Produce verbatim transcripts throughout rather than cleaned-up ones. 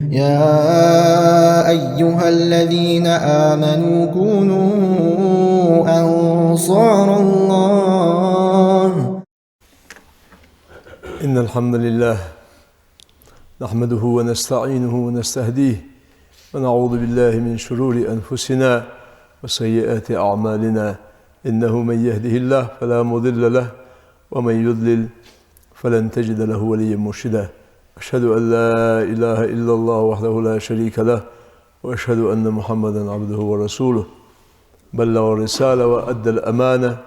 يا أيها الذين آمنوا كونوا أنصار الله. إن الحمد لله نحمده ونستعينه ونستهديه، ونعوذ بالله من شرور أنفسنا وسيئات أعمالنا. إنه من يهده الله فلا مضل له، ومن يضلل فلن تجد له وليا مرشدا. أشهد أن لا إله إلا الله وحده لا شريك له، وأشهد أن محمدا عبده ورسوله. بلغ الرسالة وأدى الأمانة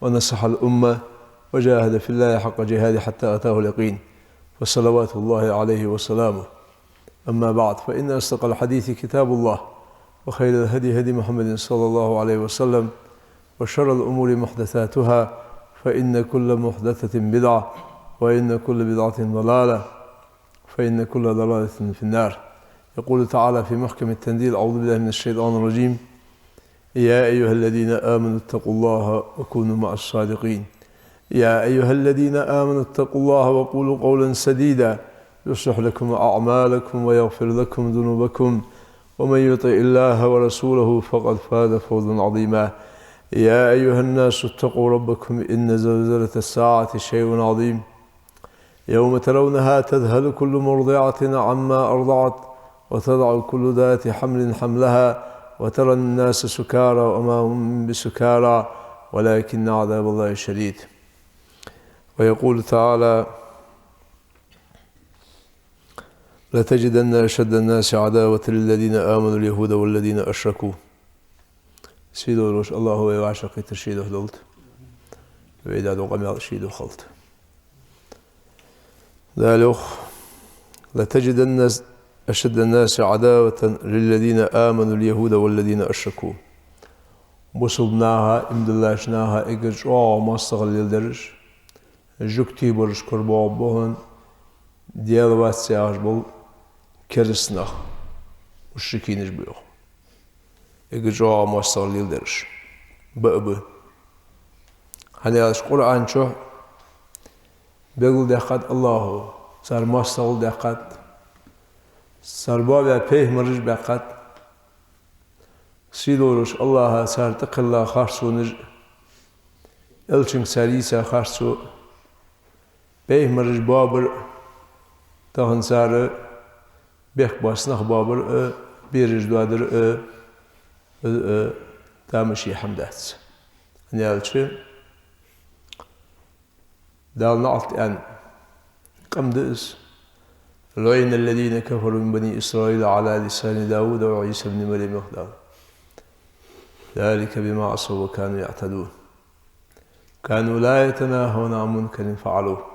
ونصح الأمة وجاهد في الله حق جهاده حتى أتاه اليقين، فصلوات الله عليه وسلامه. أما بعد، فإن أصدق الحديث كتاب الله، وخير الهدي هدي محمد صلى الله عليه وسلم، وشر الأمور محدثاتها، فإن كل محدثة بدعة، وإن كل بدعة ضلالة، فإن كل ضلالة في النار. يقول تعالى في محكم التنزيل: أعوذ بالله من الشيطان الرجيم. يا أيها الذين آمنوا اتقوا الله وكونوا مع الصادقين. يا أيها الذين آمنوا اتقوا الله وقولوا قولا سديدا يصلح لكم أعمالكم ويغفر لكم ذنوبكم ومن يطع الله ورسوله فقد فاز فوزا عظيما. يا أيها الناس اتقوا ربكم إن زلزلة الساعة شيء عظيم. يوم ترونها تذهل كل مرضعة عما أرضعت وتضع كل ذات حمل حملها وترى الناس سكارى وما هم بسكارى ولكن عذاب الله شديد. ويقول تعالى: لتجدن أشد الناس عداوة للذين آمنوا اليهود والذين أشركوا. Сийдолаш АллахӀ вай вӀашагӀкхетар ший духьа долда. Вай даь дола къамаьл ший духьа хилда. Дала йоах: لتجدن أشد الناس عداوة للذين آمنوا اليهود والذين أشركوا. Бусалба наха, иман диллача наха эггара чӀоагӀа моастагӀал леладераш жугтий бараш, корабоагӀаргба хьона Даьла вац яхаш бола кераста нах, мушрикинаш ба йоах. Эггара чӀоагӀа моастагӀал леладераш ба а ба. ХӀана аьлча Къуръан чу белгалдаьккхад АллахӀа, цар моастагӀал даьккхад, цар боабаь пайхамараш баьккхад. Сийдолаш АллахӀа цар тӀакхелла харцонаш а, Элчанга цар ийца харцо а, пайхамараш боабар а, тахан цар бехк боаца нах боабар а, бераш доадар а, а, а, тамашийна хӀама дац. ХӀана аьлча Дала наӀалт аьнна къам да из: لعن الذين كفروا من بني إسرائيل على لسان داود وعيسى ابن مريم, йоах Дала. ذلك بما عصوا وكانوا يعتدون. كانوا لا يتناهون عن منكر فعلوه.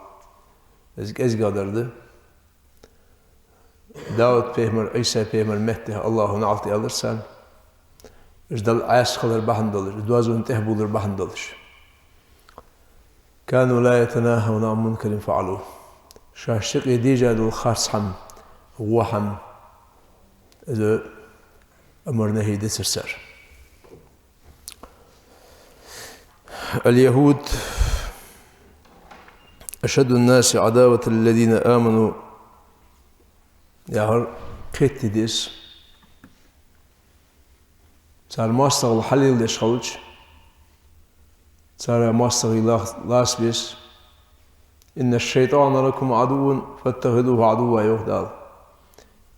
Из кӀезигагӀдар да. Дауд-пайхамар, Ӏийса-пайхамар метте АллахӀа наӀалт аьлар царна. Уж Далла Ӏаьса хилар бахьан долаш, доазон тӀехбувлар бахьан долаш. كانوا لا يتناهون عن منكر فعلوه. Шоашта юкъе дийша дола харц хӀама, во хӀама, из амар-нахьи дацар цар. اليهود أشد الناس عداوة للذين آمنوا, яхар кхетаде деза. Цар моастагӀал хьалеладеш хилча, цар моастагӀий лас-, лаца беза. إن الشيطان لكم عدو فاتخذوه عدوا, йоах Дала.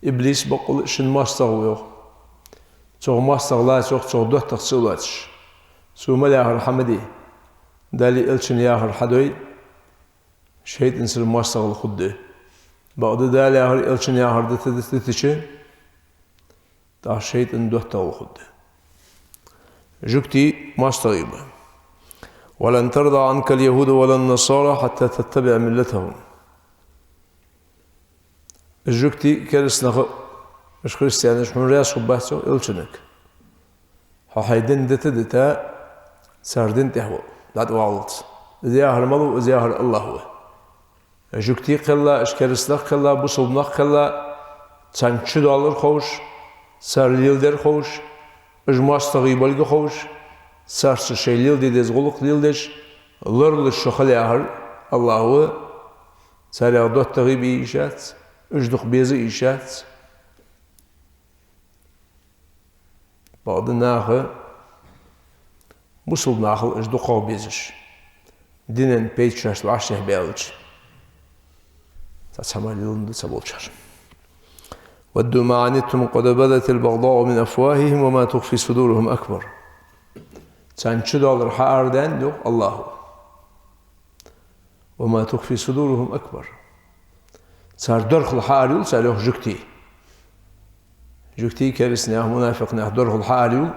Иблис бакъволва шун моастагӀа ва, йоах. Цох моастагӀа лаца, йоах, цох доттагӀа ца лоацаш. Цо мел яхар хьа ма де. Даьлеи Элчанеи яхар хьадой, шайтӀанцара моастагӀал хургда. Бакъда Дала яхар, Элчан яхар дита, дита, дитача, тӀаккха шайтӀан доттагӀал хургда. Жугтий моастагӀий ба. ولن ترضى عنك اليهود ولا النصارى حتى تتبع ملتهم. Жугтий, кераста нах а, уж христианаш хьона раьза хургбац, йоах, Элчанга, хьо хьай дин дита, дита, цар дина тӀа вала, дӀатӀаваллалца. Из яхар малув? Из яхар АллахӀ ва. Жугтий кхелла, уж кераста нах кхелла, бусалба нах кхелла, царна чудоаллар ховш, цар леладер ховш, уж моастагӀий болга ховш, царца шоай леладе деза гӀулакх леладеш, лоралуш шо хила яхар АллахӀ ва. Царех доттагӀий бе йиш яц, уж дукха беза йиш яц. Бакъда наха, бусалба нахал уж дукхагӀа безаш, дина пайда шоашта вӀаштӀехьабаьлча, цхьа-цхьа мара лелаш да цхьаболчар. «ودوا ما عنتم قد بدت البغضاء من أفواههم وما تخفي صدورهم أكبر». Царна чудоаллар хьаарадаьннад, йоах АллахӀа. «وما تخفي صدورهم أكبر». Цар дорхал хьаарайоал цар, йоах, жугтий. Жугтий, кераста наьха, мунафикъ наьха дорхал хьаарайоал,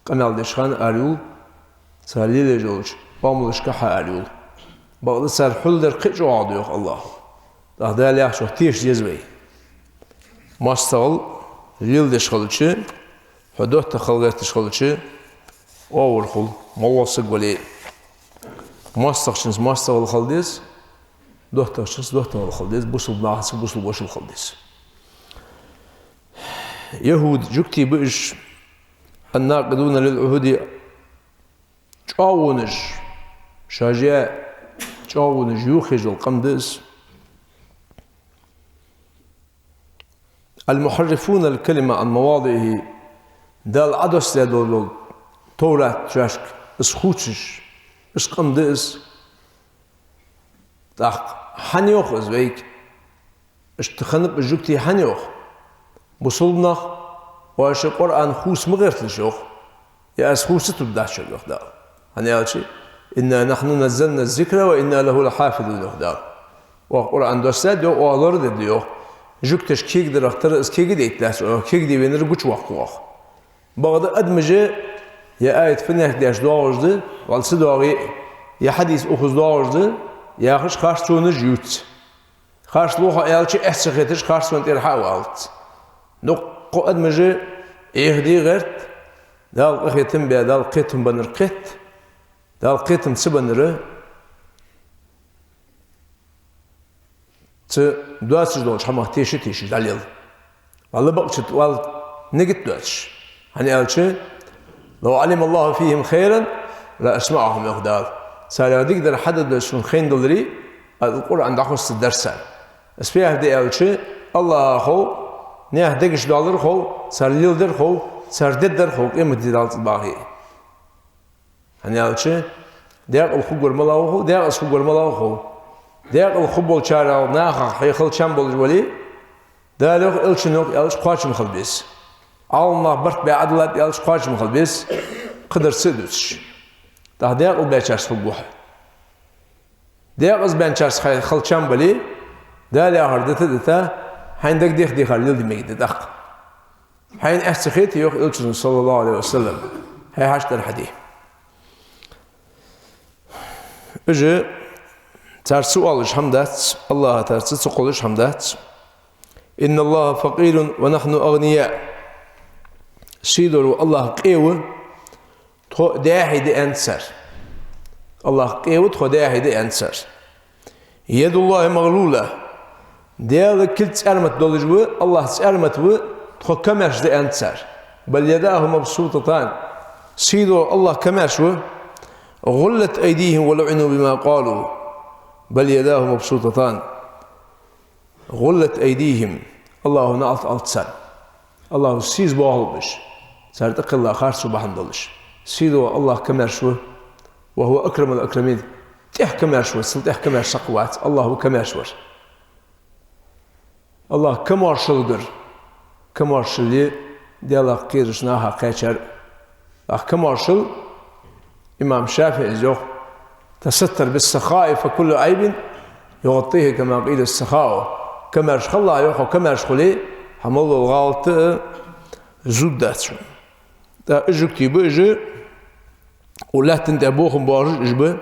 къамаьл деш хана арайоал, цар лелаеш йолча оамалашка хьаарайоал. Бакъда цар хьулдар кхы а чӀоагӀа да, йоах АллахӀа. ТӀаккха Дала яхачох теша деза вай. МоастагӀал леладеш хилча, хьо доттагӀа хила гӀерташ хилча, оагӀорахьул, моллагӀа саг вале а. МоастагӀчунца моастагӀал хила деза, доттагӀчунца доттагӀал хила деза, бусалба нахаца бусалба вошал хила деза. ЯхӀуд жугтий ба уж, «الناقضون للعهود», чӀоагӀонаш, шоаш чӀоагӀонаш йохаеш йола къам да из. «المحرفون الكلم عن مواضعه», Дала Ӏодоссадаь дола Товрат шоашка из хувцаш, из къам да из. ТӀаккха хӀана йоах из вайга? Иштта хиннаб уж жугтий хӀана йоах? Бусалба нах, оаш Къуръан хувца ма гӀерталаш, йоах. Е аз хувцаргдац шоага, йоах Дала. ХӀана аьлча: «إنا نحن نزلنا الذكر وإنا له لحافظون», йоах Дала. Оаха Къуръан доссадаьд, йоах, оаха лорадергда, йоах. Жугташа кегадарах тара из кегадайта лаьца, оаха кегадайвеннар гучавоаккх оаха. Бакъда адамаша е аят фуннахьа деш доагӀаш да, валла ца доагӀе, е хьадис укхаза доагӀаш да яхаш, харцонаш ювц. Харцлув хьо аьлча, эхь ца хеташ, харцон тӀера хьа а валац. Дуккха адамаша эхь де гӀерт, Дала къахетам бе, Дала кхетам баннар кхет, Дала кхетам ца баннар ца доацаш долча хӀамах теша-тешаш дӀалел. Валла бакъча тӀа вала нигат доацаш. ХӀана аьлча: «لو علم الله فيهم خيرا لأسمعهم», йоах Дала. Царех дикадар хьадоаладеш шоана хайна даларе, аз Къуръан дӀахоссаргдар царна. Из фу яхар да аьлча, АллахӀа хов, наьха дегаш доаллар хов, цар леладер хов, цар дергдар хов, къематди даллалца бахе. ХӀана аьлча, декъала хургвар малав хов, декъаза хургвар малав хов. Декъала хургболчарех нахах хье хила чам болаш вале, Дала йоах, Элчано йоах аьлча, кхоачам хила беза. Ӏаламнах барт бе Ӏадиллад аьлча, кхоачам хила беза, кхыдар ца а дувцаш. ТӀаккха декъала баьчарца хургва хьо. Декъаза баьннарца хье хила чам бале, Дала яхар дита а дита, хьайна дагадеха дехар леладе мегаргда тӀаккха. Хьайна эхь ца хете, йоах Элчано, صلى الله عليه وسلم, хьай хьаштара хьаде. Уж царца ца оалаш хӀама дац, АллахӀа царца ца кхоллаш хӀама дац. «إن الله فقير ونحن أغنياء». Сийдолаш вола АллахӀ къе ва, тхо даьхий да, аьннад цар. АллахӀ къе ва, тхо даьхий да, аьннад цар. «يد الله مغلولة». Даьла кулг цӀармата долаш ва, АллахӀ цӀармата ва, тхо камаьрша да, аьннад цар. «بل يداه مبسوطتان». Сийдолаш вола АллахӀ камаьрша ва. «غلت أيديهم ولعنوا بما قالوا. بل يداه مبسوطتان. غلت أيديهم». АллахӀа наӀалт алда царна. АллахӀа сийсаза боахалба уж, цар тӀакхелла харцо бахьан долаш. Сийдолаш вола АллахӀ камаьрша ва. «وهو أكرم الأكرمين». ТӀех камаьрша ва, цул тӀех камаьрша саг вац, АллахӀ ва камаьрша вар. АллахӀ камаьршал гар. Камаьршал Даьлах кхераш наха кхаьчар. ТӀаккха камаьршал, имам ШафиӀийс йоах: «تستر بالسخاء فكل عيب يغطيه كما قيل السخاء». Камаьрша хилалахь, йоах, хьо камаьрша хуле, хьа мел дола гӀалат а зувргдац хьона. ТӀаккха уж жугтий ба уж, укх лаьттан тӀа бохам боацаш уж ба.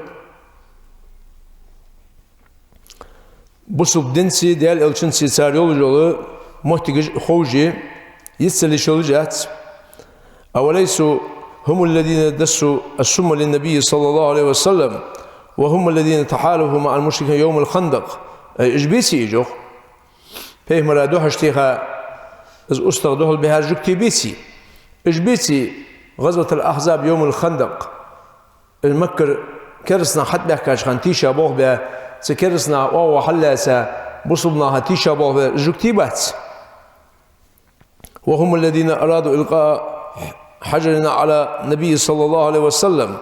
Бусалба динцеи Даьла Элчанцеи цар йолаш йола моттигаш ховш я, йицъялаш йолаш яц. «أوليسوا هم الذين دسوا السم للنبي صلى الله عليه وسلم وهم الذين تحالفوا مع المشركين يوم الخندق». Ай, уж беций уж, йоах? Пайхамара духьашка теха, из устагӀа духьал бихьар жугтий беций? Уж беций غزوة الأحزاب يوم الخندق? Уж Маккара кераста нах хьатӀабаьхкача хана тийша болх бе, цу кераста наха оагӀув хьаллаьца, бусалба наха тийша болх бе, уж жугтий бац? «وهم الذين أرادوا إلقاء حجر على النبي صلى الله عليه وسلم.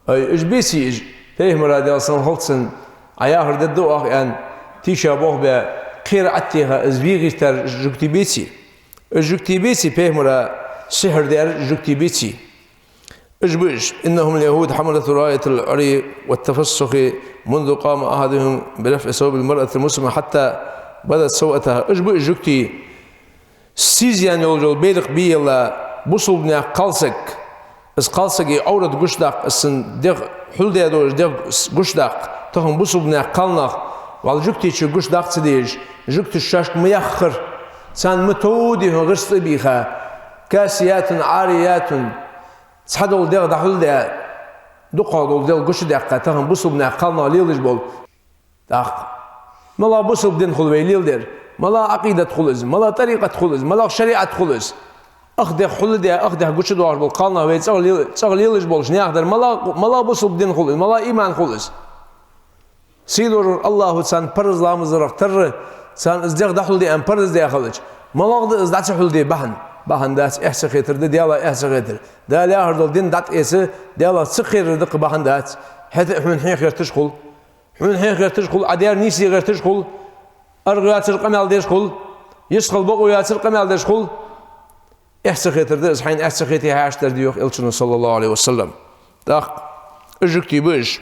Ай, уж беций уж, пайхамара, Даьла салам хилда цунна, Ӏа яхар дергда оаха аьнна, тийша болх баь, кхера Ӏаттеха, из ве гӀертар жугтий беций? Уж жугтий беций, пайхамара сихьр даьр жугтий беций? Уж ба уж: إنهم اليهود حملة راية العري والتفسخ منذ قام أحدهم برفع ثوب المرأة المسلمة حتى بدت سوءتها. Уж ба уж жугтий, сийза яьнна йола байракх бе елла, бусалба наьха кхалсаг, из кхалсага Ӏоврат гучадаккха, из цун дегӀ хьулдаь долаш, дегӀ гучадаккха, тахан бусалба наьха кхалнах, валла жугтий чу гучадаккха ца дезаш, жугташа шоашка ма яххара, царна ма товдий хьона гӀирс тӀа а бийха, كاسيات عاريات, цхьадола дегӀ дӀахьулдаь, дукхагӀдола дегӀ гучадаьккха, тахан бусалба наьха кхалнах лелаш бола. ТӀаккха малагӀа бусалба дин хул вай леладер? МалагӀа Ӏакъидат хул из? МалагӀа тӀарикъат хул из? МалагӀа шариӀат хул из? Ах дегӀ хьулдаь, ах дегӀ гучадоахаш бола кхалнах вай цӀагӀа лел-, цӀагӀа лелаш болаш наьха дар? МалагӀа, малагӀа бусалба дин хул из? МалагӀа иман хул из? Сийдолча АллахӀа царна парз ламаз дарах тарра, царна из дегӀ дӀахьулде аьнна парз даь хилча, малагӀа да из дӀа ца хьулде бахьан? Бахьан дац, эхь ца хетар да, Даьлах эхь ца хетар. Дала яхар дола дин дӀатӀаэца, Даьлах ца кхерар да-кх бахьан дац. ХӀаьта а хьона хье гӀерташ хул. Хьона хье гӀерташ хул, Ӏа даьр нийса гӀерташ хул, аргӀа йоацар къамаьл деш хул, йистхила бокъо йоацар къамаьл деш хул. Эхь ца хетар да из, хьайна эхь ца хете хьаьштар да, йоах Элчано, صلى الله عليه وسلم. ТӀаккха уж жугтий ба уж.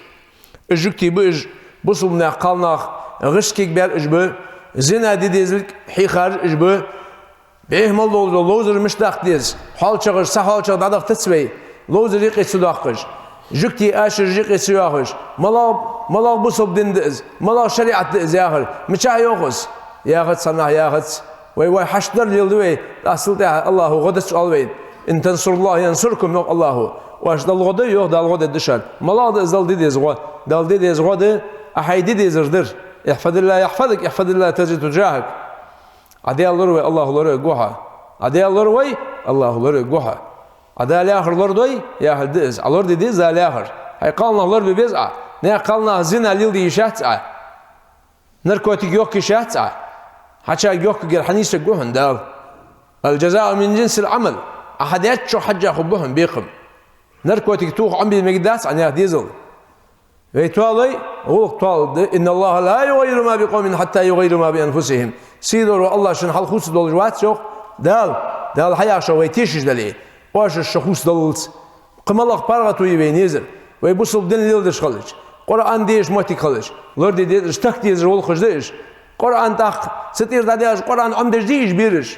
Уж жугтий ба уж, бусалба наьха кхалнах гӀирс кегабаьр уж ба, зина де дезалга хьийхар уж ба, бӀехмал долаш дола ловзар мишта даккха деза, хьоалчагӀаш цхьа хьоалчагӀа дӀадахийтац вай, ловзар юкъе ца доаккхаш, жугтий ашараш юкъе ца йоахаш, малагӀа, малагӀа бусалба дин да из, малагӀа шариӀат да из яхар, мичахьа йоах из? Яхац, цхьаннахьа яхац. Вай, вай хьашт дар леладу вай, тӀаккха цул тӀехьагӀа АллахӀа гӀо дац оал вайна. إن تنصروا الله ينصركم, йоах АллахӀа. Оаш Далла гӀо дой, йоах, Дала гӀо дергда шоана. МалагӀа да из Далла де деза гӀо? Далла де деза гӀо да, Ӏа хьай де дезар дар. احفظ الله يحفظك، احفظ الله تجده تجاهك. Ӏа Даьла лоравой, АллахӀа лоравергва хьо. Ӏа Даьла лоравой, АллахӀа лоравергва хьо. Ӏа Дала яхар лорадой, яхар да из. Ӏа лораде деза Дала яхар. Хьай кхалнах лорабе беза Ӏа. Наьха кхалнаха зина леладе йиш яц Ӏа. Наркотик йохка йиш яц Ӏа. Хьача йохкаргьяр хьанийсаргва хьона Дала. الجزاء من جنس العمل. Ӏа хьадаьчох хьежжа хургба хьона бекхам. Наркотик тоха Ӏомабе мегаргдац Ӏа наьха дезал. Вай тоалой, гӀулакх тоалургда: إن الله لا يغير ما بقوم حتى يغيروا ما بأنفسهم. Сийдолча АллахӀ шун хьал хувцадолаш вац, йоах Дала. Дала хьаяхачох вай тешаш дале, оаш шо хувцадаллалца. Кхы малагӀа паргӀато я вайна езар? Вай бусалба дин леладеш хилча, Къуръан дешаш моттиг хилча, лораде деза уж, тахка дезаш гӀулакхаш да уж. Къуръан тӀаккха цу тӀера дӀадаьлча, Къуръан Ӏомадеш дий уж бераш?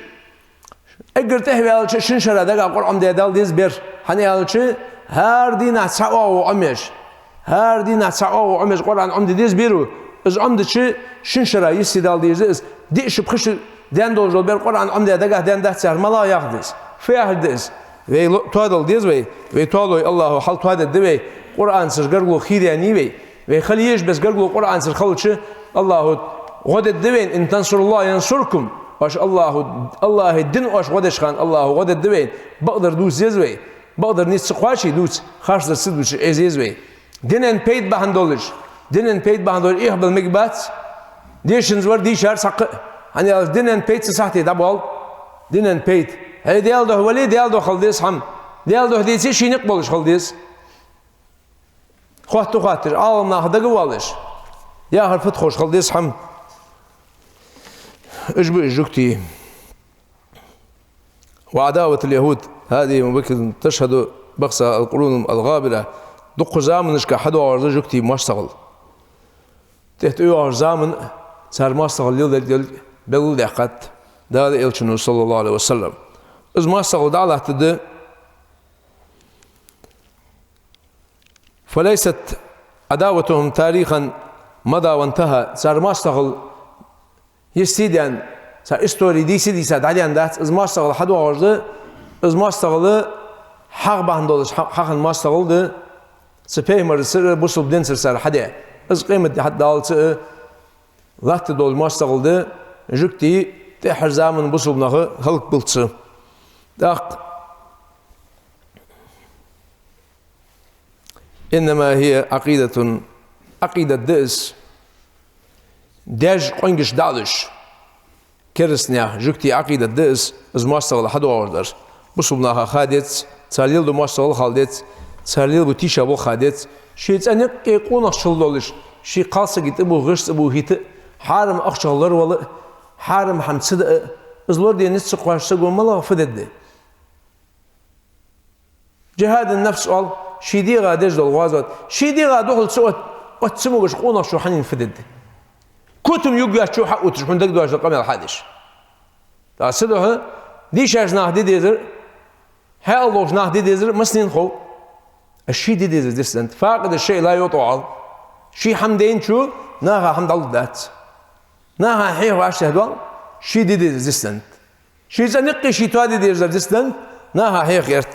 Эггара тӀехьаваьлча шин шера дагахьа Къуръан Ӏомаде дала деза бер. ХӀана аьлча, хӀара дийнахьа цхьа оагӀув Ӏомаеш, хӀара дийнахьа цхьа оагӀув Ӏомаеш Къуръан Ӏомаде деза беро, из Ӏомадича шин шера йисте дала деза из. Диъ шу, пхи шу даьнна долаш дола бер Къуръан Ӏомаде дагахьа даьнна дац яхар малагӀа яхар да из? Фу яхар да из? Вай ло-, тоадала деза вай, вай тоалой, АллахӀа хьал тоадаьд вай, Къуръанцара гаргало хийдаьннай вай. Вай хила езаш беса гаргало Къуръанцара хилча, АллахӀа гӀо дергда вайна. إن تنصروا الله ينصركم. Оаш АллахӀа, АллахӀа дин оаш гӀо деча хана АллахӀа гӀо дергда вайна. Бакъдар дувца деза вай. Бакъдар низ ца кхоаче дувца, харцдар ца дувцаш Ӏе еза вай. Динан пайда бахьан долаш, динан пайда бахьан долаш эхь бала мегаш бац. Дешанза вар дийшар цхьаккха а, хӀана аьлча динан пайда ца сахьте дӀабоал. Динан пайда. Хье Даьла духьа вале, Даьла духьа хила деза хӀама. Даьла духьа деце, ший никъ болаш хила деза. Хоатта хоатташ, Ӏаламнаха дагавоалаш, яхар фатхош хила деза хӀама. Уж ба уж жугтий. وعداوة اليهود هذه ممكن تشهد بأسها القرون الغابرة. Дукха заманашка хьадоагӀаш да жугтий моастагӀал. ТӀехьа тӀайоагӀача заман цар моастагӀал леладергдолга белгалдаьккхад Дала, Элчано, صلى الله عليه وسلم. Из моастагӀал дӀалаттаргда. فليست عداوتهم تاريخا مضى وانتهى. Цар моастагӀал йисте даьнна, цар истори дийца-дийца дӀадаьнна дац. Из моастагӀал хьадоагӀаш да, из моастагӀал хьагӀ бахьан долаш хьа-, хьахинна моастагӀал да, цу пайхамарцара, бусалба динцара цар хьадаь. Из къематди хьатӀадаллалца а латтаргдола моастагӀал да, жугтий тӀеххьарча заман бусалба наха хӀалакбаллалца. ТӀаккха إنما هي عقيدة. Ӏакъидат да из. Даьша, къонгаш дӀалуш. Керастанех, жугтий Ӏакъидат да из, из моастагӀал хьадоагӀаш дар. Бусалба наха ха деза, цар леладу моастагӀал ха деза, цар лелабу тийша болх ха деза. Ший цӀен юкъе къонахчал долаш, ший кхалсага тӀабу, гӀирс тӀабу хӀита, хьарам ахчах лоравала, хьарам хӀама ца даа, из лораде низ ца кхоачача саго малагӀа фу дергда? Джихадан нафс оал, ший дегӀа деш дола гӀазот, ший дегӀа духьал ца отта, отта ца могаш къонахчо хьанна фу дергда? Котам югъ йоацачо хьаотташ, хьона дагадоагӀаш дола къамаьл хьадеш. ТӀаккха цудухьа дийшача наха де дезар, хьааллолча наха де дезар массанена хов. А ший де дезар дицденнад. فاقد الشيء لا يعطيه. Ший хӀама дайначо наха хӀама дӀалургдац. Наха хьеха вӀаштӀехьадоал, ший де дезар дицденнад. Ший цӀен юкъе ший тоаде дезар дицденнад, наха хьеха гӀерт.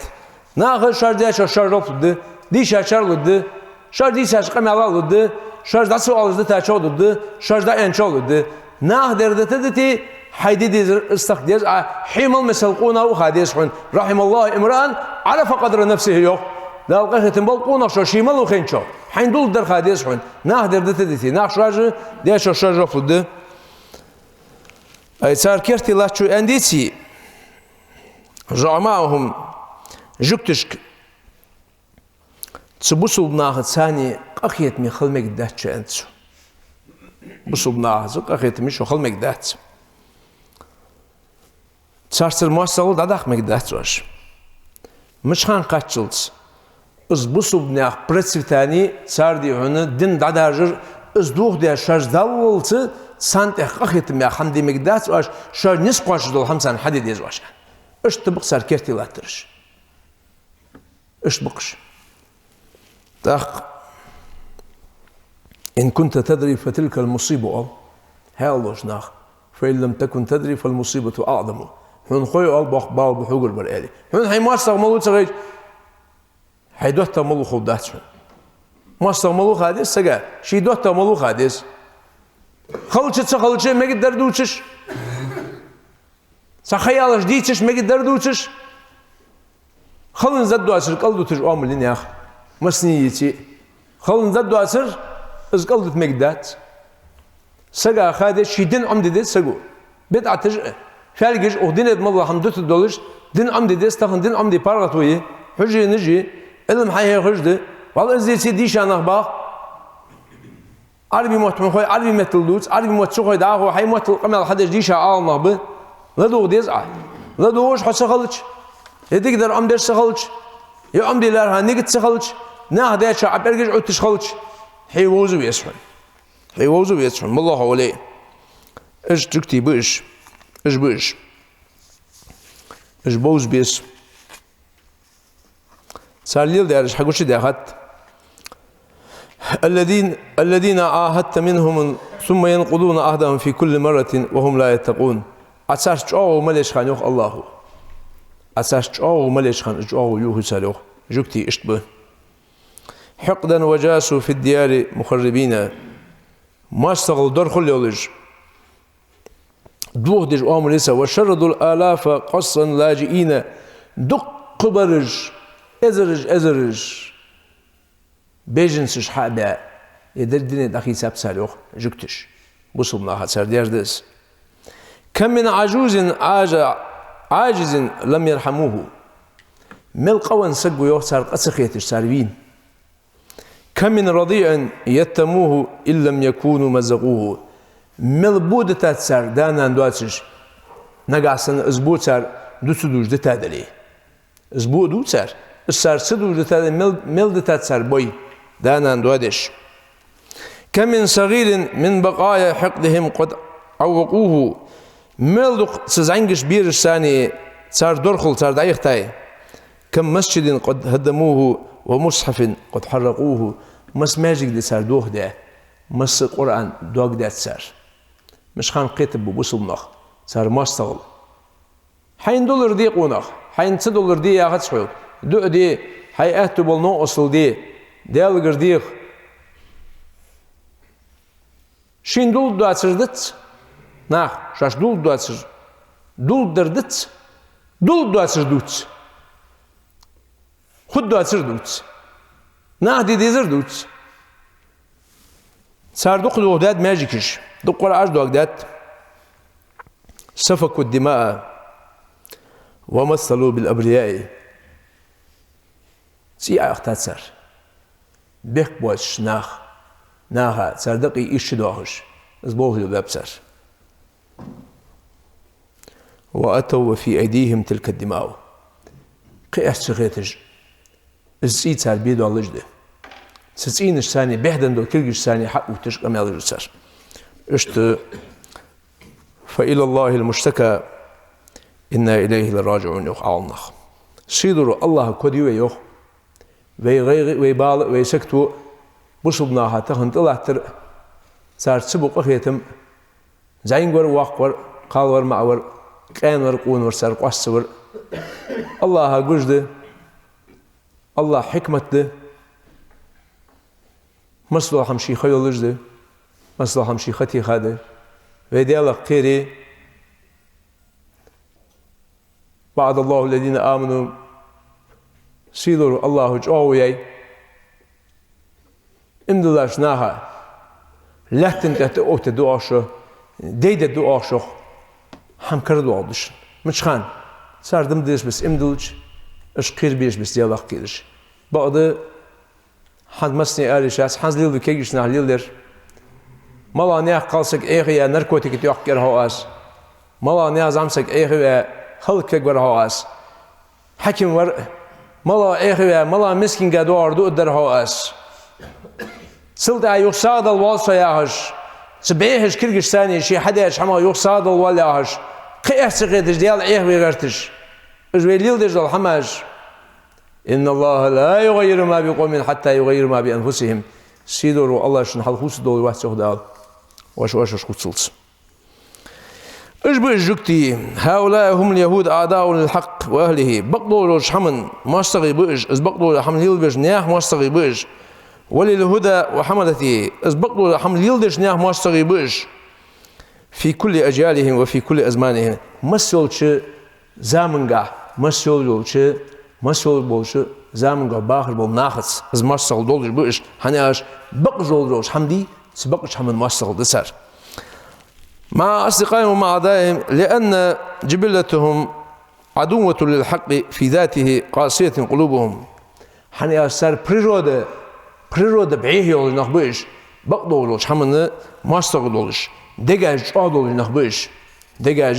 Наха шоаш дечох шоаш жоп лургда, дийшачар лургда, шоаш дийцача къамаьла лургда, шоаш дӀа ца оалаш дитачох лургда, шоаш дӀааьнначох лургда. Наха дер дита дите, хьай де дезар из тахка деза Ӏа, хье мел мисал къонах ва ха деза хьона. رحم الله امرأ عرف قدر نفسه, йоах. Дала къахетам болба къонахчох, ше мала ва хайначох. Хьайна дулларгдар ха деза хьона. Наха дер дита дите, наха шоаш дечох шоаш жоп лургда. Ай, цар керте латтачо аьнна деций, زعماؤهم, жугташка, цу бусалба нахаца царна къахетаме хила мегаргдац шо, аьннад цо. Бусалба нахаца къахетаме шо хила мегаргдац. Царцара моастагӀал дӀадаккха мегаргдац оаш. Мича хана кхаччалца? Из бусалба наьха процветани, цар дий хьона дин дӀадаржар, из дохадаь шоаш даллалца, царна тӀех къахетам яха хӀама де мегаргдац оаш, шоаш низ кхоачаш дола хӀама царна хьаде деза оаш. Иштта ба-кх цар керте латтараш. Иштта ба-кх уж. ТӀаккха: إن كنت تدري فتلك المصيبة, оал хьааллолча наха. فإن لم تكن تدري فالمصيبة أعظم. Хьона хой, оал, боккха бала ба хьогара бар, аьле. Хьона хьай моастагӀа малув ца хайча, хьай доттагӀа малув ховргдац хьона. МоастагӀа малув ха деза сага, ший доттагӀа малув ха деза. Хилча а ца хилча а мегаргдар дувцаш, цхьа ха ялаш дийцаш мегаргдар дувцаш. Хиланза доацар кӀалдуташ оамал я наьха, массане йицъе. Хиланза доацар, из кӀалдута мегаргдац. Сага ха деза, ший дин Ӏомаде деза саго. БидӀаташ а, фаьлгаш а, укх дунен тӀа мел дола хӀама дутаргдолаш, дин Ӏомаде деза, тахан дин Ӏомаде паргӀато я, хьужаренаш я, Ӏилма хьахьехаш да, валла из деций дийша нах бах. Ӏарбий мотт хьона хой, Ӏарбий меттала дувца, Ӏарбий мотт ца хой, дӀахо хьай моттал къамаьл хьадеш дийша Ӏаламнах ба. ЛадувгӀа деза Ӏа. ЛадувгӀаш хьо ца хилча, е дикадар Ӏомадеш ца хилча, е Ӏомаде лаьрхӀа нигат ца хилча, наха дечох Ӏа пӀелгаш Ӏутташ хилча, хье вовза веза хьона. Хье вовза веза хьона, моллагӀа хьо вале а. Уж жугтий ба уж. Уж ба уж. Уж бовза беза. Цар леладаьраш хьагучадаьхад. الذين، الذين عاهدت منهم ثم ينقضون عهدهم في كل مرة وهم لا يتقون. Ӏа царца чӀоагӀо мел еча хана, йоах АллахӀа. Ӏа царца чӀоагӀо мел еча хана чӀоагӀо юхаю цар, йоах. Жугтий иштта ба. حقدا وجاسوا في الديار مخربين. МоастагӀал дорхал йолаш, дохадеш оамал я цар. وشردوا الآلاف قصا لاجئين. Дуккха бараш, эзараш, эзараш беженцаш хьа а баь, е деррига дунен тӀа хийцаб цар, йоах, жугташа. Бусалба наха цар деш да из. كم من عجوز عاج-، عاجز لم يرحموه. Мел къавенна саг ва, йоах, цар къа ца хеташ, цар вийна. كم من رضيع يتموه إن لم يكونوا مزقوه. Мел бо дитад цар да-нана доацаш, нагахьа санна из бо цар дувца дувш дитадале. Из бо а дувц цар, из цар ца дувш дитадале, мел, мел дитад цар бо, да-нана доадеш. كم من صغير من بقايا حقدهم قد عوقوه. Мел дукха цу зӀамигача берашца цар дорхал цар дӀаяхийтай. كم مسجد قد هدموه ومصحف قد حرقوه. Масса маьждиг да цар дохадаь, масса Къуръан доагадаьд цар. Мишта хана кхетаргба бусалба нах, цар моастагӀал. Хьайна дуллар де, къонах, хьайна ца дуллар де яхац хьога. ДуӀа де, хьай аьттув бола новкъостал де, Даьлагара деха. Шийна дулларгдоацар дац наха, шоашта дулларгдоацар, дулларгдар дац, дулларгдоацар дувц. Хургдоацар дувц. Наха де дезар дувц. Цар дукха дохадаьд маьждигаш, дукха Къуръанаш доагадаьд. سفكوا الدماء ومثلوا بالأبرياء. ЦӀий Ӏоахийтад цар. Бехк боацаш нах, наха, цар дакъий ийрча доахаш, из болх лелабаьб цар. وأتوا وفي أيديهم تلك الدماء. Кхы эццахеташ, из цӀий цар бе доаллаш да. Цу цӀийнашца, бехк денна дола кулгашца хьаувтташ къамаьл ду цар. Иштта, فإلى الله المشتكى إنا إليه لراجعون, йоах Ӏаламнаха. Сийдолча АллахӀа кодий вай, йоах. Вай гӀайгӀа, вай бала, вай сагото, бусалба наха тахан тӀалаттар, цар цу бу къахетам, зӀамига вар, воккха вар, кхалвар, маӀа вар, къаьна вар, къона вар, цар къоаста вар. АллахӀа гуш да, АллахӀа хьикмат да, массадола хӀама ший ха йолаш да, массадола хӀама ший ха теха да. Вай Даьлах кхерий, وعد الله الذين آمنوا, сийдолча АллахӀа чӀоагӀо яьй иман диллача наха, лаьттан тӀа тӀаоттадергда оаха шо, дайдергда оаха шох, хӀама карадоагӀаргда шоана. Мичахьа? Цар дам дезача беса иман диллача, уж кхерабеча беса Даьлах кхераш. Бакъда, хӀанз массане аьлча, хӀанз леладу кегийча наха леладер. МалагӀа наьха кхалсаг Ӏехаваь, наркотикашта йохкаяр хьо аз. МалагӀа наьха зӀамсаг Ӏехаваь, хӀалаквергвар хьо аз. Хьаким вар, малагӀа Ӏехаваь, малагӀа мискинга доагӀар дуадар хьо аз. Цул тӀехьагӀа юха сагӀа дала воал со яхаш, цу бӀехача кулгашца, ший хьадаьча хӀамах юха сагӀа дала воал яхаш, кхы эццахеташ Даьла Ӏехаве гӀерташ. Уж вай леладеш дола хӀамаш. إن الله لا يغير ما بقوم حتى يغيروا ما بأنفسهم. Сийдолча АллахӀа шун хьал хувцадолаш вац, йоах Дала, вӀаши вӀаши хувцалца. Уж ба уж жугтий, هؤلاء هم اليهود أعداء للحق وأهله. Бакъдолча хӀаман моастагӀий ба уж, из бакъдола хӀама лелабеча наьха моастагӀий ба уж. وللهدى وحملته. Из бакъдола хӀама леладеча наьха моастагӀий ба уж. في كل أجيالهم وفي كل أزمانهم. Масса йолча заманга, масса йолча, масса йолча заманга бахаш бола нахаца из моастагӀал долаш ба уж, хӀана аьлча бакъдолча хӀаман, цу бакъдолча хӀаман моастагӀал да цар. مع أصدقائهم ومع أعدائهم، لأن جبلتهم عدوة للحق في ذاته، قاسية قلوبهم. ХӀана аьлча цар природа, природа бӀехе йолаш нах ба уж, бакъдолча хӀаман моастагӀал долаш, дегаш чӀоагӀа долаш нах ба уж. Дегаш,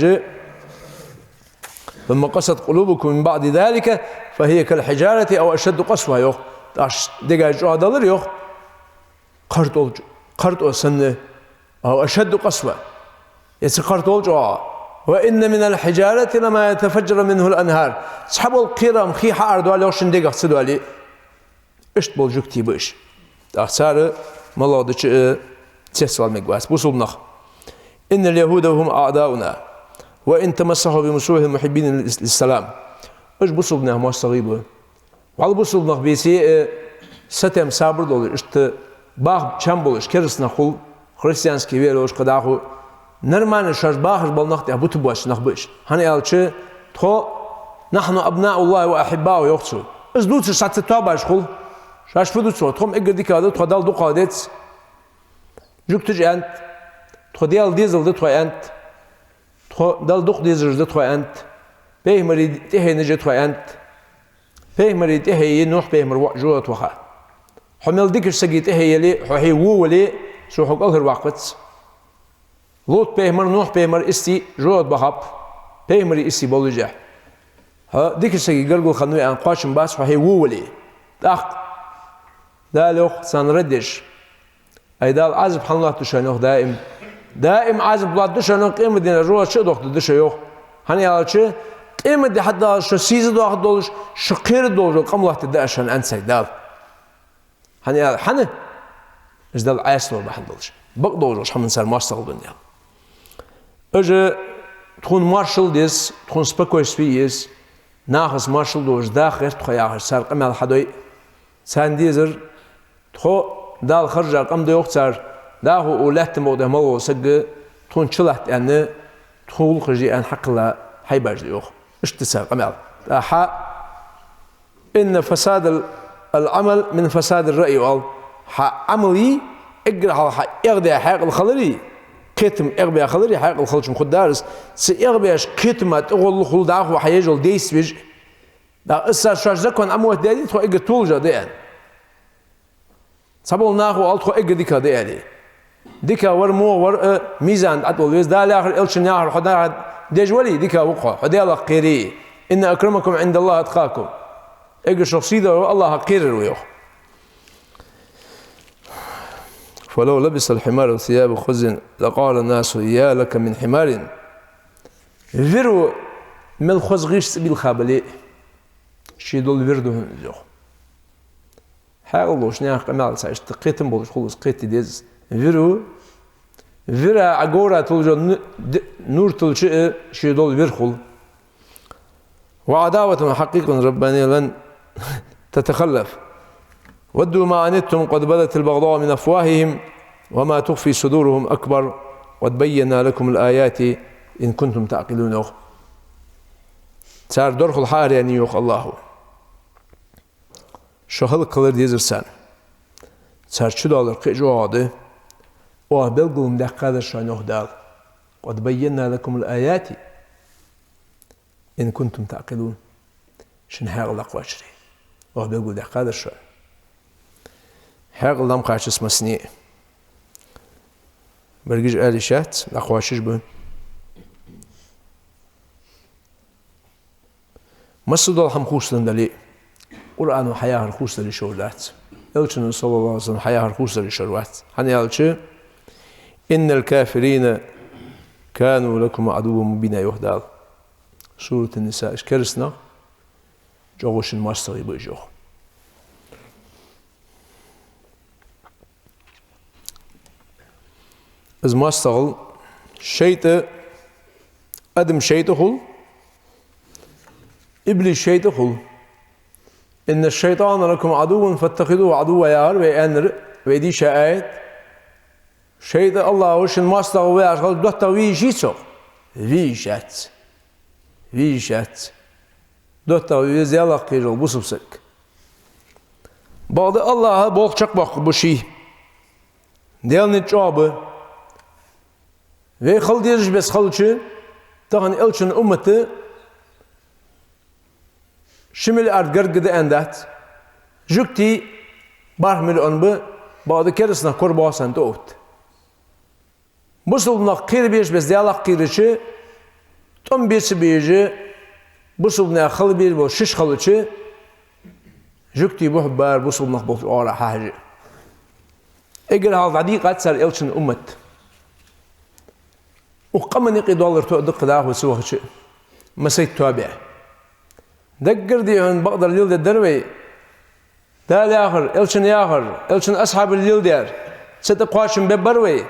ثم قست قلوبكم من بعد ذلك فهي كالحجارة أو أشد قسوة, йоах. ТӀаккха дегаш чӀоагӀа далар, йоах, кхартӀол, кхартӀо санна, أو أشد قسوة, е ца кхартӀол чӀоагӀа. وإن من الحجارة لما يتفجر منه الأنهار. Цхьабола кхерам хий хьаарадоал, йоах, шун дегах ца доале. Иштта бола жугтий ба уж. ТӀаккха цар малагӀа дича а цецвала мегаш вац бусалба нах. إن اليهود هم أعداؤنا وإن تمسحوا بمسوح المحبين للسلام. Уж бусалба наьха моастагӀий ба. Валла бусалба нах беце а, сатем, сабар долаш, иштта баха чам болаш, кераста нах хул, христиански вера йолаш кхы дӀахо, нормально шоаш бахаш бола нах тӀехьа бутаргбоацаш нах ба уж. ХӀана аьлча тхо نحن أبناء الله وأحباؤه, йоах цо. Из дувцаш цхьацца тоабаш хул. Шоаш фу ду цо? Тхо-м эггара дикагӀа да, тхо Далла дукхагӀа деза. Жугташа аьннад: тхо Даьла дезал да тхо, аьннад. Тхо Далла дукха дезаш да тхо, аьннад. Пайхамарий тӀехьенаш я тхо, аьннад. Пайхамарий тӀехье я Нухь пайхамар воӀ жожагӀате ваха. Хьо мел дикача сага тӀехье яле, хьо хье во вале, цо хьо кӀалхарваккхац. Лут пайхамар, Нухь пайхамар истий жожагӀате бахаб, пайхамарий истий боллашехь. Хьо дикача сага гаргара хиннаве аьнна кхоачам бац, хьо хье во вале. ТӀаккха Дала йоах царна рад деш: ай, Дала Ӏазап хьалаттаду шоана, йоах, даим. Даим Ӏазап латтаду шоана, йоах, къематдийнахьа жожагӀате чу а доахаргда шо, йоах. ХӀана аьлча, къематди хьадаллалца шо сийза доахаргдолаш, шо кхераргдолаш дола къам латтаргда аз шоана, аьннад царга Дала. ХӀана аьлча, хӀана? Уж Далла Ӏаьсалур бахьан долаш. Бакъдолча хӀаман цар моастагӀал да аьнна. Уж тхона моаршал деза, тхона спокойствие еза, нахаца моаршал долаш даха гӀерт тхо яхаш, цар къамаьл хьадой. Царна дезар: тхо Дала хержа къам да, йоах цар, дӀахо укх лаьттан букъа тӀа мел вола саг тхона чулатт аьнна, тхо гӀулакхаш де аьнна хьакхелла хьайбаш да, йоах. Иштта да цар къамаьл. ТӀаккха إن فساد ال-، العمل من فساد الرأي, йоах. Хьа Ӏамал эггара хьалха хьа эгӀадаь хьаькъал хилари, Кхетам эгӀабаь хиларе хьаькъал хилчун хургдар из, цу эгӀабаьча кхетама тӀагӀолла хул дӀахо хьаеш йола действеш. ТӀаккха из цар шоаш закон Ӏомоттадаьдий, тхо эггара толаш да аьнна. Цхьабола наха оал, тхо эггара дикагӀа да аьле. ДикагӀа вар, во вар а мизан тӀа тӀавала веза. Дала яхар, Элчано яхар хьо дӀадеш вале, дикагӀа ва-кх хьо, хьо Даьлах кхерий. «إن أكرمكم عند الله أتقاكم». Эггара шух сийдолаш ва АллахӀах кхерар ва, йоах. «فلو لبس الحمار ثياب خز لقال الناس يا لك من حمار». Виро мел хоза гӀирс цӀабилха бале а, ше дола вир да хьона из, йоах. Хьаькъал долаш наьха къамаьл цхьа иштта кхетам болаш хул из, кхетаде деза из. Виро, вира Ӏа говра туллаш йола ну-, д-, нур туллача а ше дола вир хул. «وعداوة حقيقة ربانية لن تتخلف. ودوا ما عنتم قد بدت البغضاء من أفواههم وما تخفي صدورهم أكبر قد بينا لكم الآيات إن كنتم تعقلون». Цар дорхал хьаараяьннай, йоах АллахӀа. Шо хӀалакхилар дезар царна. Цар чудоаллар кхы а чӀоагӀа да. Оаха белгал даьккхадар шоана, йоах Дала. «قد بينا لكم الآيات إن كنتم تعقلون». Шун хьаькъал дӀакхоачаре. Оаха белгал даьккхадар шоана. Хьаькъал дӀа ма кхоачац массане а. Берригаш ала йиш яц, дӀакхоачаш ба. Массадола хӀама хувцаденна дале а, Къуръано хьаяхар хувцадар йиш йолаш дац. Элчано, саллаллахӀу Ӏалайхи ва саллам, хьаяхар хувцадар йиш йолаш вац. ХӀана аьлча: «إن الكافرين كانوا لكم عدوا مبينا», йоах Дала. Сурат ан-Ниса, уж керастанаш чӀоагӀа шун моастагӀий ба уж, йоах. Из моастагӀал шайтӀа, адам шайтӀа хул, иблис шайтӀа хул. «إن الشيطان لكم عدو فاتخذوه عدوا», яхар вай аьннар, вай дийша аят. ШайтӀа АллахӀа шун моастагӀа ва яхаш хилча, доттагӀа ве йиш йий цох? Ве йиш яц. Ве йиш яц. ДоттагӀа ве веза Даьлах кхераш вола бусалба саг. Бакъда АллахӀа болх чакхбоаккхаргба ший. Даьла низ чӀоагӀа ба. Вай хила дезаш беса хилча, тахан Элчан уммата ши миллиард гаргга да аьнна дац. Жугтий бархӀ миллион ба, бакъда керастанаш корабоагӀа санна тӀаотт. Бусалба нах кхера безаш беса Даьлах кхерача, тӀом бе ца безаш, бусалба наьха хила безаш бола шиш хилча, жугтий бухь-бара бусалба нах болча оагӀорахьа хьажа. Эггара хьалха дӀадийкъад цар Элчан уммат. Укх къаман юкъе доаллар тоъа да-кх дӀахо ца вахача а, массайтта тоабаь. Даггара дехьа бакъдар леладергдар вай. Дала яхар, Элчан яхар, Элчан асхьабаша леладер. Цу тӀа кхоачам бергбар вай.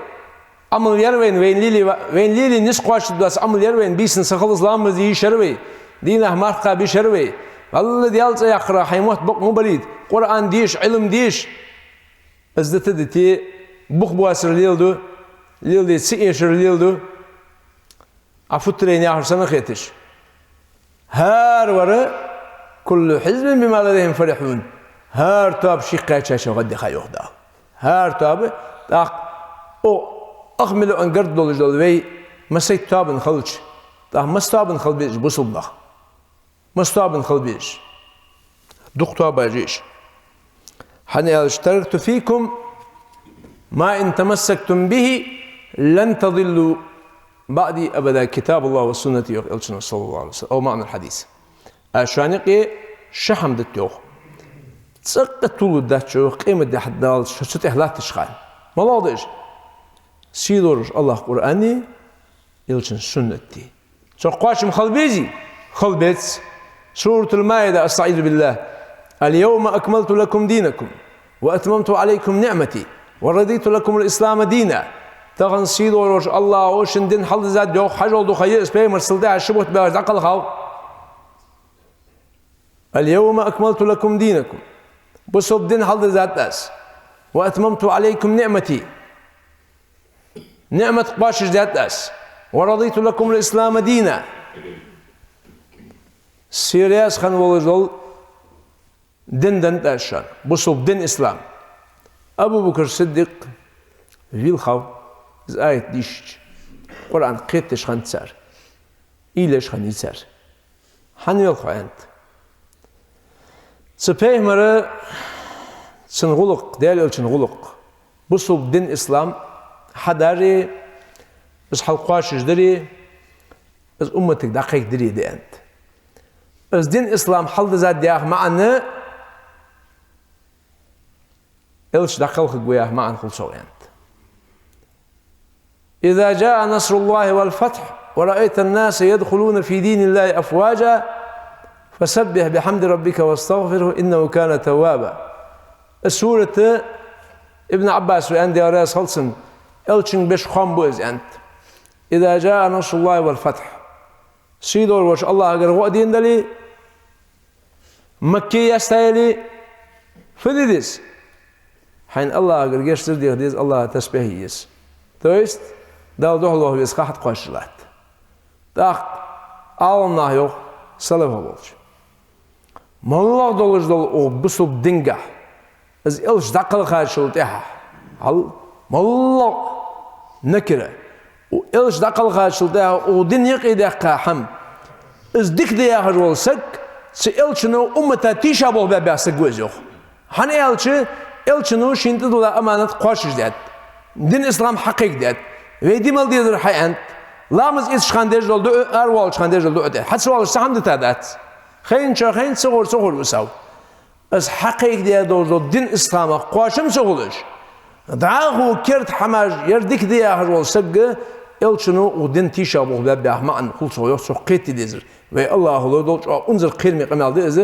Ӏамал яр вайна, вайна лелае, вайна лелае низ кхоачаш доаца Ӏамал яр вайна, бийсанна са хилалца ламаз де йиш яр вай, дийнахьа марха кхаба йиш яр вай. Валлахӏи, Даьла цӀи яхарах хьай мотт бокъо ма балийта, Къуръан деша, Ӏилма деша. Из дита-дите, бух боацар леладу, леладе ца эшар леладу. Ӏа футтарен яхар санна хеташ. ХӀара вар, «كل حزب بما لديهم فرحون». ХӀара тоаба шийх кхаьчача гӀаддиха, йоах Дала. ХӀара тоаба, тӀаккха укх ах миллион гаргга долаш дола вай массайтта тоабан хилча, тӀаккха масса тоабан хила беза уж бусалба нах? Масса тоабан хила беза уж? Дукха тоабаш я уж. ХӀана аьлча: «تركت فيكم ما إن تمسكتم به لن تضلوا بعدي أبدا، كتاب الله وسنتي», йоах Элчано, саллаллахӀу Ӏалайхи ва саллам. أو معنى الحديث. Аз шоана юкъе ши хӀама дита, йоах. ЦӀаккха тувларгдац шо, йоах, къематди хьадаллалца шо цу тӀа латтача хана. МалагӀа да уж? Сийдолаш АллахӀа Къуръани, Элчан суннати. Цох кхоачам хила безий? Хила беза. Суратуль-Маида, أستعيذ بالله: «اليوم أكملت لكم دينكم وأتممت عليكم نعمتي ورضيت لكم الإسلام دينا». Тахан сийдолаш АллахӀа шун дин хьалдизад, йоах, хьажол дукха я из, пайхамар, сал тӀехьа ши бутт баьлча дӀакхалхав. «اليوم أكملت لكم دينكم». Бусалба дин хьалдизад аз. «وأتممت عليكم نعمتي». НиӀмат кхоачашдаьд аз. «ورضيت لكم الإسلام دينا». Се раьза хинна волаш дола дин деннад аз шоана, бусалба дин, ислам. Абу Бакр Сиддикъ вийлхав. Из аят дийшача, Къуръан кхетадеш хиннад цар, уйла еш хиннай цар. Хьан велха хьо, аьннад. Цу пайхамара, цун гӀулакх, Даьла элчан гӀулакх, бусалба дин ислам хьадари, из хьалкхоачашдари, из умматага дӀакхайкадари да, аьннад. Из дин ислам хьалдизад яха маӀан, элча дӀакхалхаргва яха маӀан хул цох, аьннад. إذا جاء نصر الله والفتح ورأيت الناس يدخلون في دين الله أفواجا فسبح بحمد ربك واستغفره إنه كان توابا. Из сурат, Ибн Ӏаббаса аьннад, Даьла раьза хилва цунна, элчанга беш хоам ба из, аьннад. إذا جاء نصر الله والفتح. Сий долаш волча АллахӀагара гӀо а денна дале, Макка яьсса яле, фу де деза? Хьайна АллахӀагара гешт дар деха деза, АллахӀа тасбихь е еза. То есть, Далла духьалваха веза, ха хьатӀакхоачаш латт. ТӀаккха Ӏаламнаха йоах, салафах болча: моллагӀа долаш дола укх бусалба дингахьа из элча дӀакхалхачул тӀехьагӀа, хьал, моллагӀа, накира, у элча дӀакхалхачул тӀехьагӀа укх дин юкъедаьккха хӀама, из дика да яхаш вола саг, цу элчано уммата тийша болх баьб яха саг ва из, йоах. ХӀана аьлча, элчано шийна тӀадилла аманат кхоачашдаьд, дин ислам хьакхайкадаьд, вай де мел дезар хьааьннад, ламаз эцача хана деш дола дуӀа, аравоалача хана деш дола дуӀа тӀа. Хьа ца воалаш цхьа хӀама дита дац. Хайначоа хайнад, ца ховр ца ховр ва сов. Из хьакхайкадаь долаш дола дин исламах кхоачам ца хулаш, дӀахо керда хӀамаш, ер дика да яхаш вола саг, элчано укх дин тийша болх баьб яха маӀан хул цох, йоах, цох кхета дезар. Вай АллахӀа лорадолда, чӀоагӀа унзара кхераме къамаьл да из.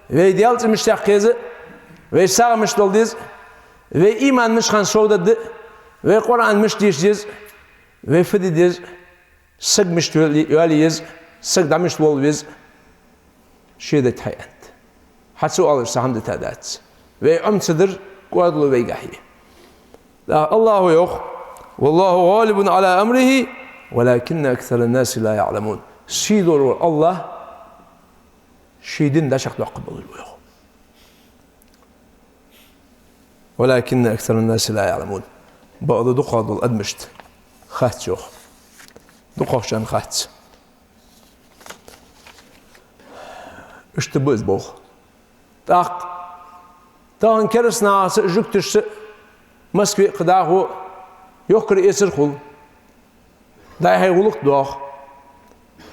Вай Даьла цӀи мишта яккха еза, вай сагӀа мишта дала деза, вай иман мишта хана совдаргда, вай Къуръан мишта деша деза, вай фу де деза, саг мишта йоалае еза, саг дӀа мишта волла веза, ше дита хьааьннад. Хьа ца оалаш цхьа хӀама дита дац. Вай Ӏомаца дар кӀоадало вайгахьа я. ТӀаккха АллахӀа йоах: والله غالب على أمره ولكن أكثر الناس لا يعلمون. Сий долаш вола АллахӀ ший дин дӀачакхдоаккхаргболаш ва, йоах. ولكن أكثر الناس لا يعلمون. Бакъда дукхагӀа дола адамашта хац, йоах. ДукхагӀчарна хац. Иштта ба из болх. ТӀаккха тахан керастанахаца а, жугташца а Москве а, кхы дӀахо а йохкар-эцар хул. ДӀа-хьа гӀулакх доагӀа.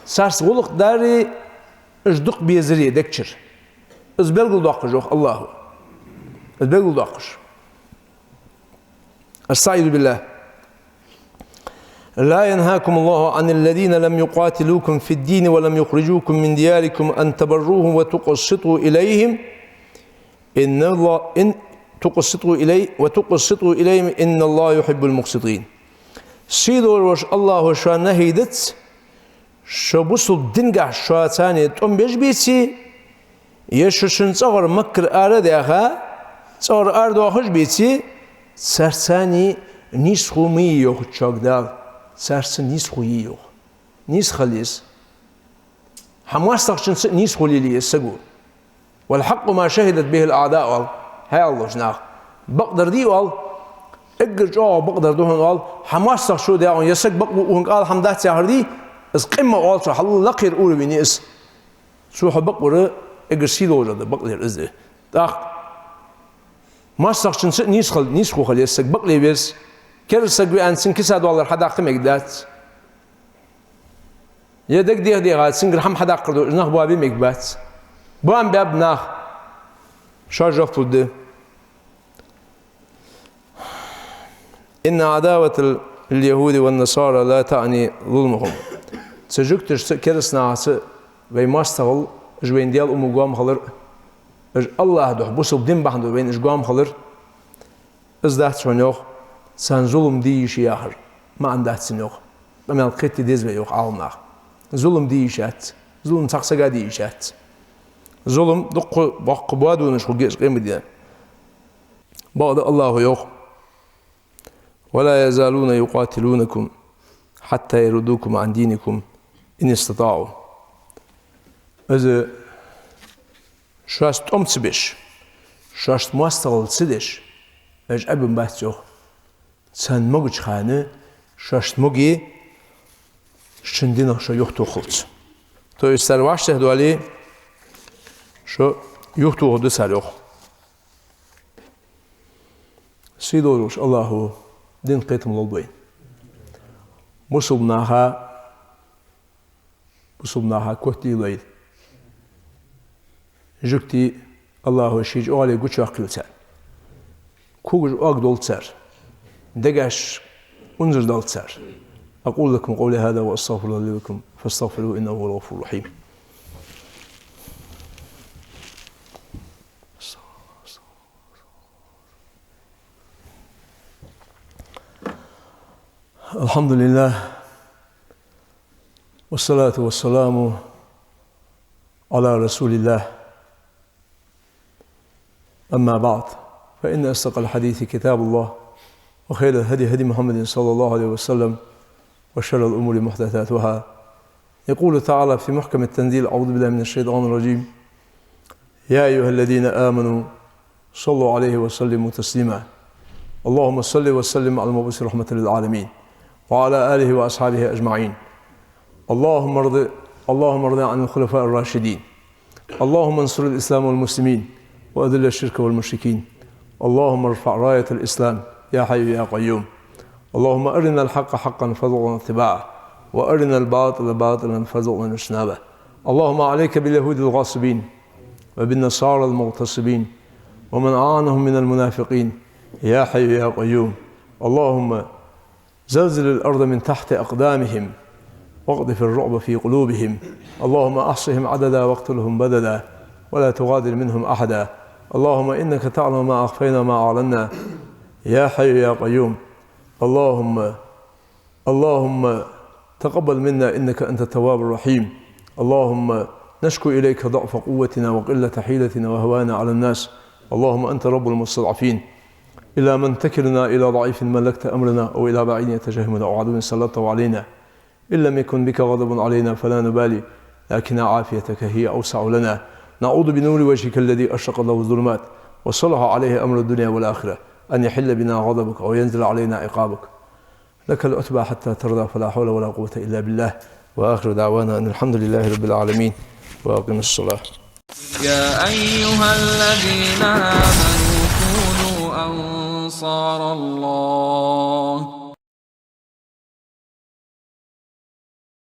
Царца гӀулакх дари, уж дукха безари дегчура. Из белгалдоаккхаш, йоах АллахӀа. Из белгалдоаккхаш. أستعيذ بالله. لا ينهاكم الله عن الذين لم يقاتلوكم في الدين ولم يخرجوكم من دياركم أن تبروهم وتقسطوا إليهم إن الله إن تقسطوا إلي وتقسطوا إليهم إن الله يحب المقسطين. Сий долаш волча АллахӀа шоана нахьий дац, шо бусалба дингахьа шоца тӀом беш беце, е шо шун цӀагӀара Маккара ара а даьха, цӀагӀара арадоахаш беце, царца нийсхо ма е, йоах чӀоагӀа Дала. Царца нийсхо е, йоах. Нийса хила еза. Хьа моастагӀчунца а нийсхо лелае еза саго. والحق ما شهدت به الأعداء, оал хьаьллаш наха. Бакъдар дий, оал, эггара чӀоагӀа бакъдар да хьона, оал, хьа моастагӀчо даь хьона, е саг бакъ ва, укхунга ала хӀама дац яхар дий, из къамаьл, оал цо, хьал лакхера уровень я из. Цо хьо бакъ вар эггара сий долаш да, бакълер из да. ТӀаккха моастагӀчунца а нийсхо хила еза саг, бакъле веза. Керда саг ва аьнна, цун киса доллар хьадаккха мегаргдац. Е дагадеха-деха, цунгара хӀама хьадаккхар да, уж нах боабе мегаргбац. Боабаьб нах. Шоаш жоп лургда. إن عداوة اليهود والنصارى لا تعني ظلمهم. Цу жугташца а, керастанахаца а вай моастагӀал, уж вайна Даьла умма гоама хилар, уж АллахӀа духьа, бусалба дин бахьан долаш вайна уж гоама хилар, из дац хьона, йоах, царна зулам де йиш я яхар, маӀан дац цун, йоах. Къамаьл кхетаде деза вай, йоах Ӏаламнаха. Зулам де йиш яц. Зулам цхьаккха сага де йиш яц. Зулам дукха боккха боадонаш хургья из къематдийнахьа. Бакъда АллахӀа йоах: ولا يزالون يقاتلونكم حتى يردوكم عن دينكم إن استطاعوا. Из шоашца тӀом ца беш, шоашта моастагӀал ца деш, уж Ӏебан бац, йоах, царна могача хана шоашта моге, шун динах шо юхатохалца. То есть цар вӀаштӀехьадоале, шо юхатохаргда цар, йоах. Сийдолча АллахӀа дина кхетам лолда вайна. Бусалба наха, бусалба наха котдийлойла. Жугтий АллахӀа ший чӀоагӀале гучайоаккхийла царна. Когаш оагдолда цар. Дегаш унзара далда цар. أقول لكم قولي هذا وأستغفر الله لي ولكم فاستغفروه إنه هو الغفور الرحيم. الحمد لله، والصلاة والسلام على رسول الله. أما بعد، فإن أصدق الحديث كتاب الله، وخير الهدي هدي محمد صلى الله عليه وسلم، وشر الأمور محدثاتها. يقول تعالى في محكم التنزيل: أعوذ بالله من الشيطان الرجيم. يا أيها الذين آمنوا صلوا عليه وسلموا تسليما. اللهم صل وسلم على المبعوث رحمة للعالمين وعلى آله وأصحابه أجمعين. اللهم ارض، اللهم ارض عن الخلفاء الراشدين. اللهم انصر الإسلام والمسلمين وأذل الشرك والمشركين. اللهم ارفع راية الإسلام يا حي يا قيوم. اللهم أرنا الحق حقا فارزقنا اتباعه، وأرنا الباطل باطلا فارزقنا اجتنابه. اللهم عليك باليهود الغاصبين، وبالنصارى المغتصبين، ومن أعانهم من المنافقين، يا حي يا قيوم. اللهم زلزل الأرض من تحت أقدامهم، واقذف الرعب في قلوبهم. اللهم أحصهم عددا واقتلهم بددا، ولا تغادر منهم أحدا. اللهم إنك تعلم ما أخفينا وما أعلنا، يا حي يا قيوم. اللهم، اللهم تقبل منا إنك أنت التواب الرحيم. اللهم نشكو إليك ضعف قوتنا وقلة حيلتنا وهواننا على الناس. اللهم أنت رب المستضعفين. إلى من تكلنا؟ إلى ضعيف ملكت أمرنا، أو إلى بعيد يتجهمنا، أو عدو سلطته علينا؟ إن لم يكن بك غضب علينا فلا نبالي، لكن عافيتك هي أوسع لنا. نعوذ بنور وجهك الذي أشرقت له الظلمات وصلح عليه أمر الدنيا والآخرة أن يحل بنا غضبك أو ينزل علينا عقابك. لك العتبى حتى ترضى، فلا حول ولا قوة إلا بالله. وآخر دعوانا أن الحمد لله رب العالمين. وأقم الصلاة. يا أيها الذين آمنوا كونوا أنصار الله،